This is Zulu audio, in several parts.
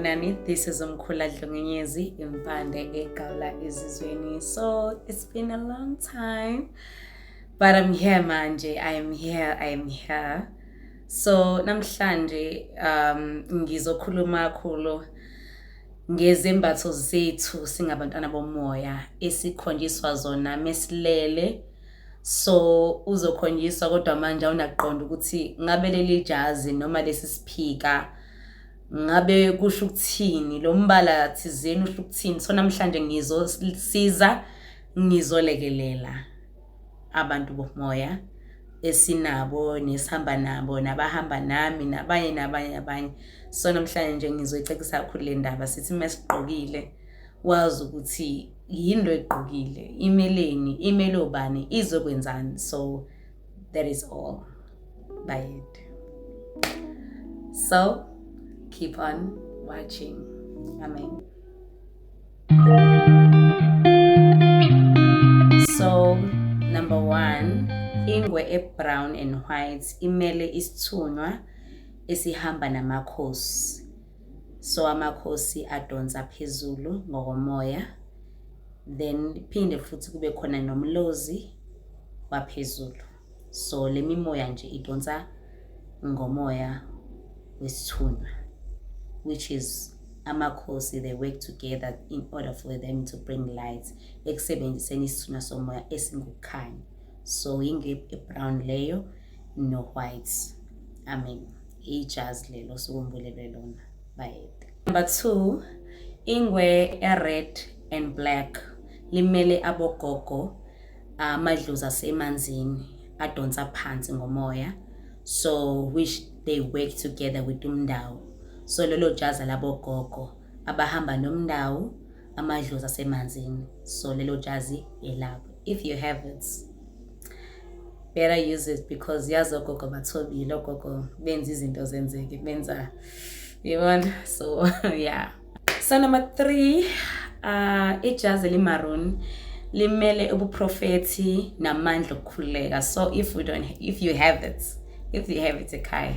Sanibonani, this is Umkhula Dlongenyezi, impande egawula ezizweni. So it's been a long time, but I'm here manje. I am here, I am here. So namhlanje ngizokhuluma kakhulu ngezembatho zethu singabantwana bomoya esikhonjiswa zona mesilele. So uzokhonjiswa, kodwa manje awunakuqonda ukuthi ngabe leli jazi noma lesi siphika ngabe kusho ukuthini, lo mbala thizeni usho ukuthini. So namhlanje ngizosiza, ngizolekelela abantu bomoya esinabo nesihamba nabo nabahamba nami nabanye nabanye abanye. So namhlanje nje ngizoyicacisa kakhulu le ndaba. Sithi mesigqokile wazi ukuthi yini lo egqokile, imeleni, imele obani, izokwenzani. So that is all bayede. So keep on watching. Amen. So number 1, ingwe e-brown and white imele isithunywa esihamba namakhosi. So amakhosi adonsa phezulu ngokomoya, then phinde futhi kube khona nomlozi waphezulu. So le mimoya nje idonsa ngomoya wesithunywa, which is amakhosi. They work together in order for them to bring light ekusebenziseni isithunywa somoya esingukukhanya. So inge brown leyo no white. Amen. Ijazi lelo sukumbulelwe lona bayede. Number 2, ingwe e-red and black limele abogogo, amadlozi asemanzini adonsa phansi ngomoya, so which they work together with umndawo. So lelo jazi labogogo abahamba nomndawo, amadlozi asemanzini, so lelo jazi elabo. If you have it, better use it, because yazi ogogo bathobile, ogogo benza izinto zenzeke, benza yibona. So yeah. So number 3, ijazi elimaroon limele ubuprofethi namandla okukhululeka. So if we don't, if you have it, if you have it ekhaya,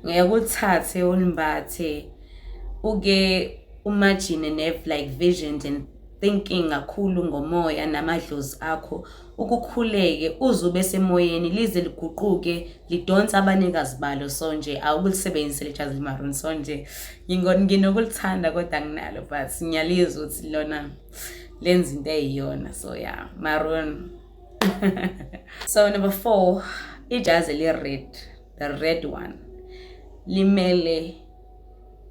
ngeke ulithathe ulimbathe uke imagine and have like visions and thinking kakhulu ngomoya namadlozi akho, ukukhuleke uzube semoyeni lize liguquke lidonsa abanikazi balo. So nje awukulisebenzise le jazi maroon. So nje nginokulithanda kodwa nginalo, but ngiyalizwa ukuthi lona lenza into eyiyona. So yeah, maroon. So number 4, ijazi li red, the red one limele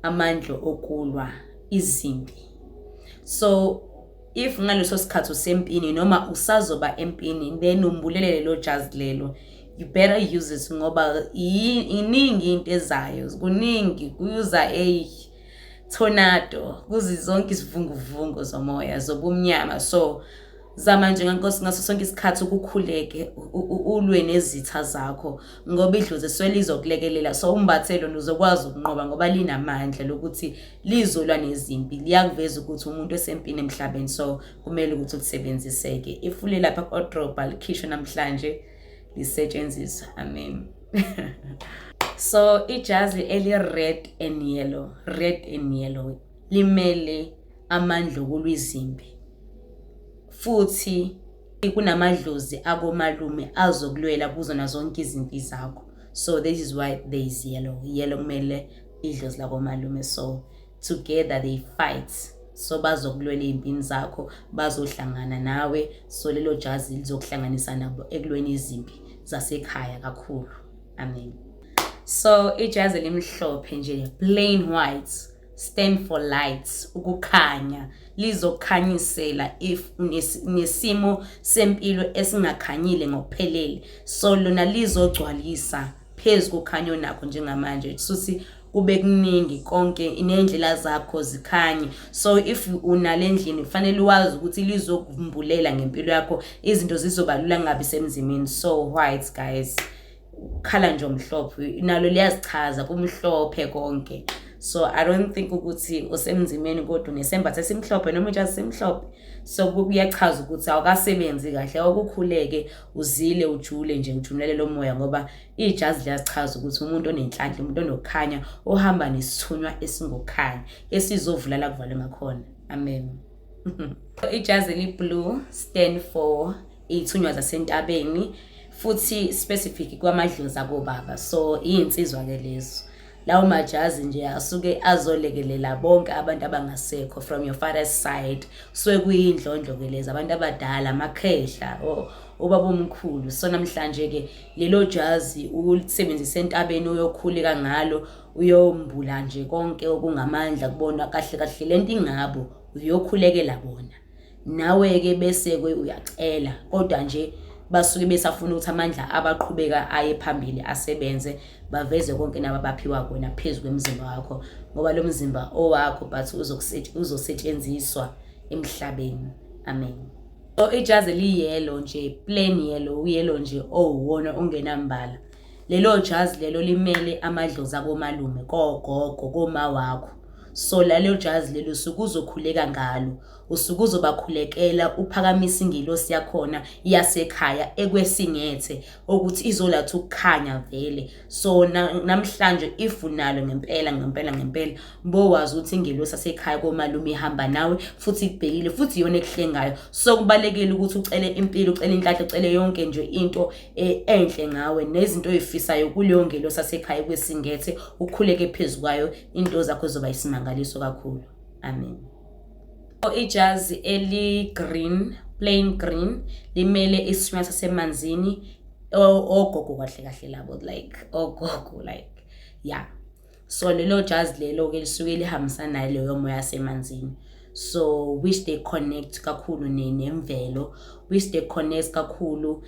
amandla okulwa izimpi. So if ngaleso sikhathi usempini noma usazoba empini, then umbulele lelo jazi lelo, you better use it, ngoba iningi into ezayo, kuningi kuyuza a tornado, kuzi zonke isivunguvungu zomoya zobumnyama. So zama nje ngankosi ngaso sonke isikhathi ukukhuleke ulwe nezitha zakho, ngoba idlozi swelizokulekelela. So umbathelo uzokwazi ukunqoba ngoba linamandla lokuthi lizolwa nezimpi, liyakuveza ukuthi umuntu esempini emhlabeni. So kumele ukuthi ulisebenziseke. If ule lapha ku-wardrobe, likhishwe namhlanje lisetshenziswe. Amen. So ijazi eli red and yellow, red and yellow limele amandla okulwa izimpi, futhi kunamadlozi akomalume azokulwela kuzona zonke izimpi zakho. So this is why there is yellow. Yellow kumele idlozi lakomalume, so together they fight. So bazokulwela ey'mpini zakho, bazohlangana nawe. So lelo jazi lizokuhlanganisa nabo ekulweni izimpi zasekhaya kakhulu. Amen. So ijazi elimhlophe nje, plain white, stand for light, ukukhanya, lizokhanyisela if unesimo sempilo esingakhanyile ngokuphelele. So lona lizogcwalisa phezu kokhanyo nakho njengamanje, suthi kube kuningi konke, inendlela zakho zikhanye. So if unale ndlini, kufanele wazi ukuthi lizokumbulela ngempilo yakho, izinto zizoba lula ngabi semzimini. So white guys, khala nje omhlophe nalo liyazichaza, kumhlophe konke. So I don't think ukuthi usemzimeni kodwa unesembatho esimhlophe noma ijazi esimhlophe. So kuyachaza ukuthi awukasebenzi kahle, awukukhuleke, uzile, ujule nje, ujumulele lo moya, ngoba ijazi liyachaza ukuthi umuntu onenhlanhla, umuntu onokukhanya, ohamba nesithunywa esingokukhanya esizovula la kuvalwe ngakhona. Amen. Ijazi eli-blue stand for iy'thunywa zasentabeni, futhi specific kwamadlozi akobaba. So iy'nsizwa-ke lezo, lawo majazi nje asuke azolekelela bonke abantu abangasekho from your father's side. Suke kuyindlondlo-ke lezi, abantu abadala, amakhehla, ubaba omkhulu. So namhlanje-ke lelo jazi ulisebenzise entabeni, uyokhuleka ngalo, uyombula nje konke okungamandla kubona kahle kahle lento ingabo, uyokhulekela bona nawe-ke, bese-ke uyacela. Kodwa nje basuke besafuna ukuthi amandla abaqhubeka aye phambili, asebenze, baveze konke nabo abaphiwa kona phezu kwemzimba wakho, ngoba lo mzimba owakho, but uzosetshenziswa emhlabeni. Amen. So ijazi eliyellow nje, plain yellow, uyellow nje owuwona ongenambala, lelo jazi lelo limele amadlozi akomalume, kogogo, koma wakho. So lalo jazi lelo usuke uzokhuleka ngalo, usuke uzobakhulekela, uphakamisa ingelosi yakhona yasekhaya ekwesingethe ukuthi izolatha ukukhanya vele. So namhlanje if unalo ngempela ngempela ngempela, bowazi ukuthi ingelosi yasekhaya komalume ihamba nawe futhi ikubhekile, futhi iyona ekuhlengayo. So kubalekile ukuthi ucele impilo, ucele inhlanhla, ucele yonke nje into enhle ngawe nezinto oyifisayo kuleyo ngelosi yasekhaya kwesingethe, ukhuleke phezu kwayo, into zakho zizoba isimangaliso kakhulu. Amen. Ijazi eli-green, plain green, limele isithunywa sasemanzini, ogogo kahle kahle labo, like ogogo, like yeah. So lelo jazi lelo-ke lisuke lihambisana nayo leyo moya yasemanzini, so which they connect kakhulu nemvelo, which they connect kakhulu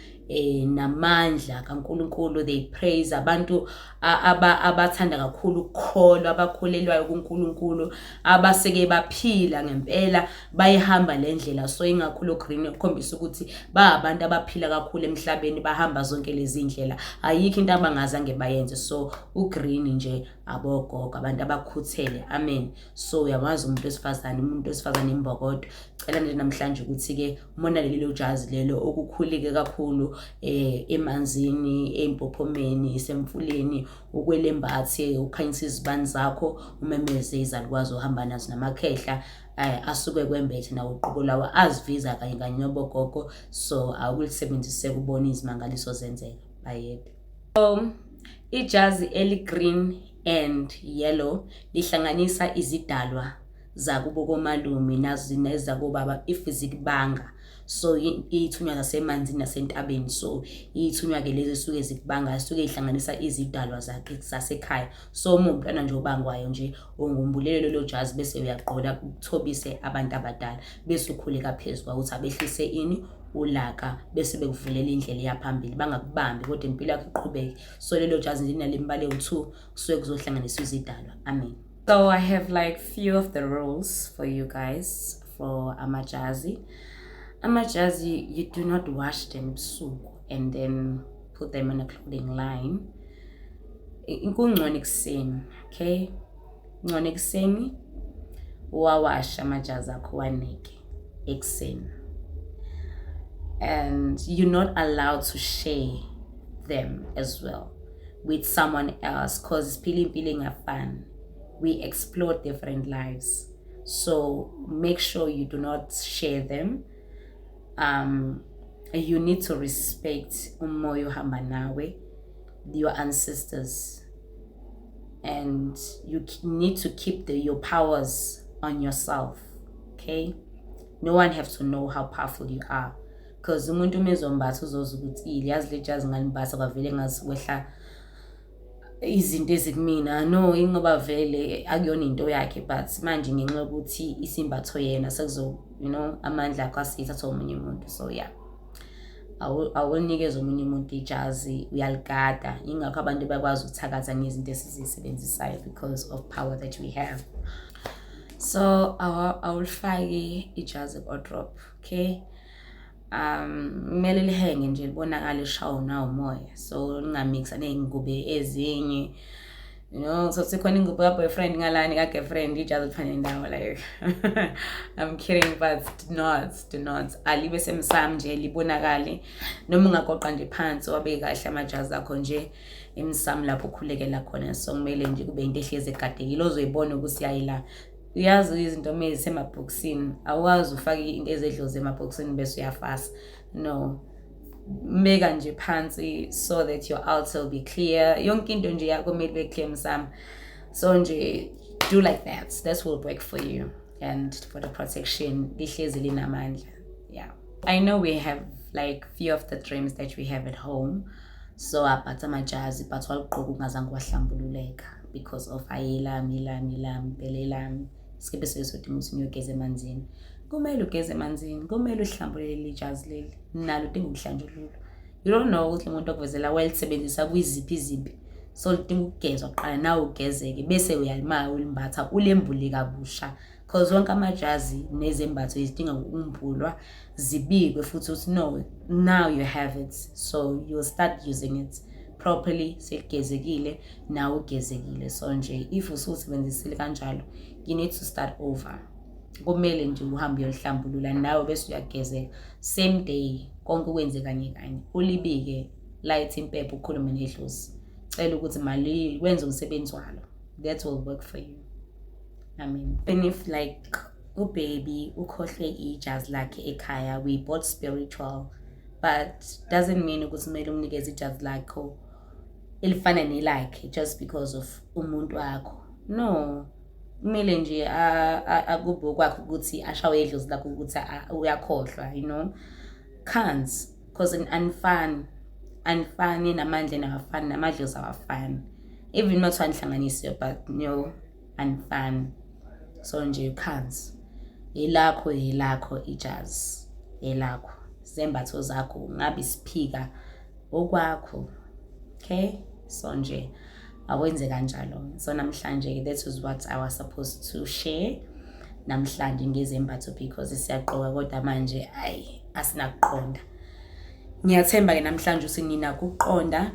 namandla kaNkuluNkulu. They praise abantu abathanda kakhulu ukukholwa, abakholelwayo kuNkulunkulu, abaseke baphila ngempela, bayihamba le ndlela. So ingakho lo green ukukhombisa ukuthi ba abantu abaphila kakhulu emhlabeni, bahamba zonke lezi ndlela, ayikho into abangazange bayenze. So ugreen nje abogogo, abantu abakhuthele. Amen. So uyamazi umuntu wesifazane imbokodo. Cela nje namhlanje ukuthi-ke umona lelo jazi lelo okukhulike kakhulu emanzini, empophomeni, semfuleni, ukwelembathe, ukhanyisa izibani zakho, umemeze izalukwazi ohamba nazo namakhehla asuke kwembethe nawo uqobo lawo, aziviza kanye kanye nobogogo. So awukulisebenzise kubona izimangaliso zenzeka bayede. So ijazi eli-green and yellow lihlanganisa izidalwa zakubo komalume nazo nezakobaba if zikubanga. So iy'thunywa zasemanzini nasentabeni. So iy'thunywa-ke lezi esuke zikubanga zisuke y'hlanganisa izidalwa zakhe zasekhaya. So uma umntwana nje obangwayo nje, ungumbulele lelo jazi, bese uyagqola, uthobise abantu abadala, bese ukhuleka phezu kwawo ukuthi abehlise ini ulaka, bese bekuvulela indlela eyaphambili, bangakubambi kodwa impilo yakho iqhubeke. So lelo jazi nje linale mibala ewu-two, kusuke kuzohlanganiswa izidalwa. Amen. So I have like few of the rules for you guys for amajazi. Amajazi, you do not wash them ebusuku and then put them on a clothing line. Kungcono ekuseni, okay? Ngcono ekuseni uwawashe amajazi akho, waneke ekuseni. And you're not allowed to share them as well with someone else, because siphila impilo engafani. We explore different lives. So make sure you do not share them. You need to respect umoya ohamba nawe, your ancestors, and you need to keep your powers on yourself, okay? No one have to know how powerful you are, because umuntu uma ezombatha uzoza ukuthi ili yazi le jazi ngalimbatha kwavele ngazi kwehla izinto ezikumina. No, ingoba vele akuyona into yakhe, but manje ngenxa yokuthi isimbatho yena sekuzo amandla akho asithatha omunye umuntu. So yeah, awulinikeza omunye umuntu ijazi, uyaligada. Ingakho abantu bakwazi ukuthakatha ngezinto esizisebenzisayo, because of power that we have. So awulifaki ijazi ku-wardrobe, okay? Kumele lihenge nje, libonakale, lishawo na umoya, so lingamixa ney'ngubo ezinye. So sekhona ingubo ka-boyfriend ngalani, ka-girlfriend, ijazi lifane nendawo. Like, I'm kidding, but do not, do not. Alibe semsamo nje, libonakale. Noma ungagoqa nje phansi, wabeke kahle amajazi akho nje emsamo lapho ukhulekela khona. So kumele nje kube into ehlezi egadekile, ozoyibona ukuthi yayila. Uyazi izinto uma zisemabhokisini, awukwazi ufake into ezedlozi emabhokisini bese uyafasa. No, beka nje phansi so that your altar will be clear. Yonke into nje yakho kumele ibe clear emsamo. So nje do like that, that will work for you and for the protection, lihlezi linamandla. Yeah, I know we have like few of the dreams that we have at home. So aphatha amajazi, but waligqoka ungazange wahlambululeka because of ayelami, elami, elami phela, elami. Skebe sesodinga ukuthi ngiyogeza emanzini. Kumele ugeze emanzini, kumele uhlambulele ijazi leli, nalo udinga ukuhlanjululwa. You don't know ukuthi umuntu okuvezela walisebenzisa kwiziphi izimpi, so lidinga ukugezwa kuqala, nawe ugezeke, bese uyalimaka ulimbatha, ulembule kabusha, 'cause wonke amajazi nezembatho zidinga ukumbulwa, zibikwe futhi ukuthi no, now you have it, so you'll start using it properly seligezekile, nawe ugezekile. So nje if ususebenzisile kanjalo, you need to start over. Kumele nje uhambe uyolihlambulula nawe, bese uyagezeka same day, konke ukwenze kanye kanye, ulibike, light impepho, ukhulume nedlozi, cela ukuthi mali wenze umsebenzi walo. That will work for you. I mean, even if like ubaby ukhohlwe ijazi lakhe ekhaya, we both spiritual, but doesn't mean ukuthi kumele umnikeze ijazi lakho elifana nelakhe just because of umuntu wakho. No, kumele nje akube okwakhe ukuthi ashawe idlozi lakho ukuthi uyakhohlwa. Can't, because anifani, anifani namandla, awafani, namadlozi awafani, even not anihlanganisiwe, but no, anifani. So nje you can't. Elakho, elakho ijazi, elakho, zembatho zakho, ngabe isiphika okwakho. Okay, so nje awenze kanjalo. So namhlanje that was what I was supposed to share namhlanje ngezembatho, because siyaqoka kodwa manje ayi, asinakuqonda. Ngiyathemba ke namhlanje ukuthi ninakho ukuqonda.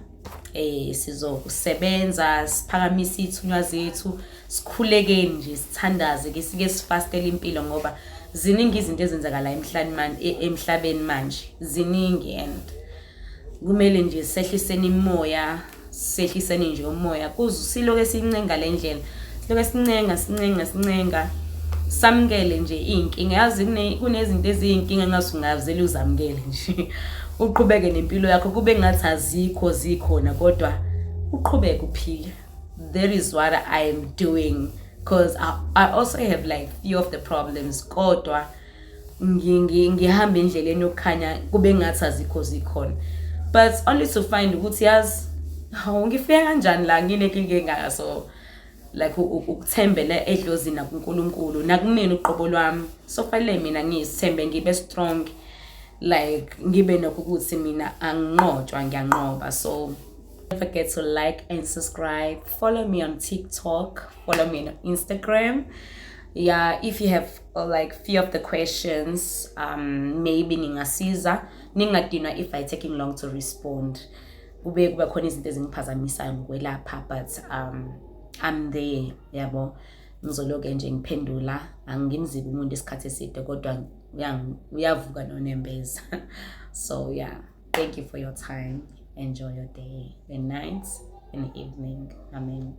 Sizokusebenza, siphakamise iy'thunywa zethu, sikhulekeni nje, sithandaze ke, sike sifastele impilo, ngoba ziningi izinto ezenzakala emhlabeni manje, ziningi, and kumele nje sehliseni imoya, sehliseni nje umoya. Kuze siloke sincenga le ndlela, siloke sincenga, sincenga, sincenga, samukele nje iy'nkinga. Yazi kunezinto eziyinkinga ngathi ungavele uzamukele nje, uqhubeke nempilo yakho, kube ngathi azikho, zikhona, kodwa uqhubeke uphile. That is what I am doing, because I also have like few of the problems, kodwa ngihamba endleleni yokukhanya, kube ngathi azikho, zikhona, but only to find ukuthi yazi, hawu, ngifike kanjani la nginenkinga engaka? So like ukuthembela edlozini nakuNkulunkulu nakumina uqobo lwami. So fanele mina ngiyisithembe, ngibe strong, like ngibe nokho ukuthi mina anginqotshwa, ngiyanqoba. So don't forget to like and subscribe. Follow me on TikTok, follow me on Instagram. Yeah, if you have like few of the questions, maybe ngingasiza. Ningadinwa if I taking long to respond, kube kuba khona izinto ezingiphazamisayo ngokwelapha, but I'm there, yabo. Ngizoloke nje ngiphendula, angimzibi umuntu isikhathi eside, kodwa uyavuka nonembeza. So yeah, thank you for your time. Enjoy your day and night and evening. Amen.